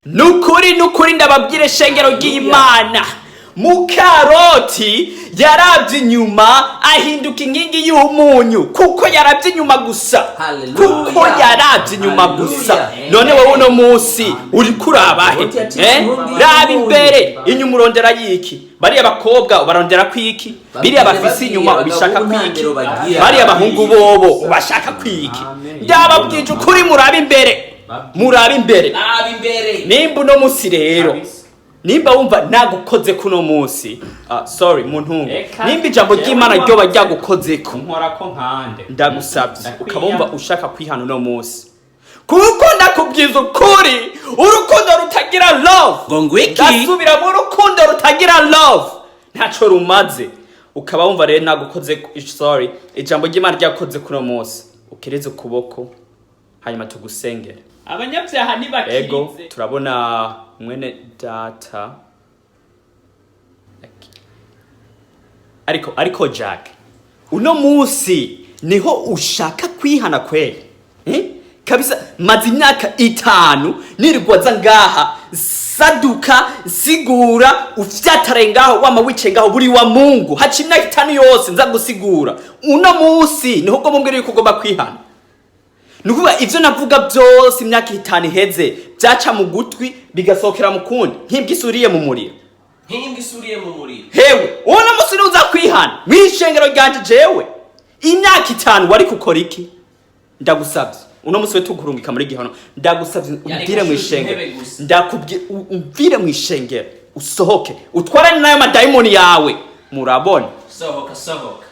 Nukuri, nukuri, ndababwire, shengero ry'Imana, mukaroti yarabye inyuma ahinduka inkingi y'umunyu, kuko yarabye inyuma gusa. Hallelujah. Kuko yarabye inyuma Hallelujah. gusa. None wowe uno munsi uri kurabahe? Loti yacitse Eh? inkingi Raba y'umunyu. imbere, inyuma urondera yiki? Bariya bakobwa ubarondera kwiki? Biriya bafise inyuma ubishaka kwiki? Bariya bahungu bobo ubashaka kwiki? Ndababwije ukuri, murabe imbere, murabe imbere. Raba imbere. Nimba uno munsi rero, nimba wumva nagukoze kuno munsi, sorry muntungu, Eka, nimba ijambo jewe ry'Imana niba ryoba ryagukozeko, nkora ko nkande. ndagusabye, Ndakwiya. ukaba wumva ushaka kwihana uno munsi, kuko ndakubwiza ukuri, urukundo rutagira love, Ngo ngwiki? Ndasubira mu rukundo rutagira love ntaco rumaze. Ukaba wumva rero nagukoze, sorry, ijambo ry'Imana ryakoze kuno munsi, ukireze ukuboko, hanyuma tugusengere. Abanyabyaha Ego. ntibakirize. Turabona mwene data, ariko Jack, uno munsi niho ushaka kwihana kweli, eh? Kabisa, maze imyaka 5 nirwaza ngaha, saduka, sigura, ufyatare ngaho, wama wicaye ngaho buri wa Mungu. Haca imyaka 5 yose nza gusigura, uno munsi niho ugomba umbwira yuko ugomba kwihana. Ni ukuvuga ivyo navuga byose imyaka 5 iheze byaca mu gutwi bigasohokera mu kundi, nk'imbwa isuriye mu muriro. Nk'imbwa isuriye mu muriro. Hewe, uno munsi nuza kwihana mw'ishengero ryanje, jewe imyaka 5 wari gukora iki? Ndagusabye, uno munsi we tukurungika muri gihono, ndagusabye Yari umvire gushusha mw'ishengero. intebe gusa. Ndakubwiye, umvire mw'ishengero, usohoke, utwarane n'ayo madayimoni yawe, murabona. Sohoka, sohoka.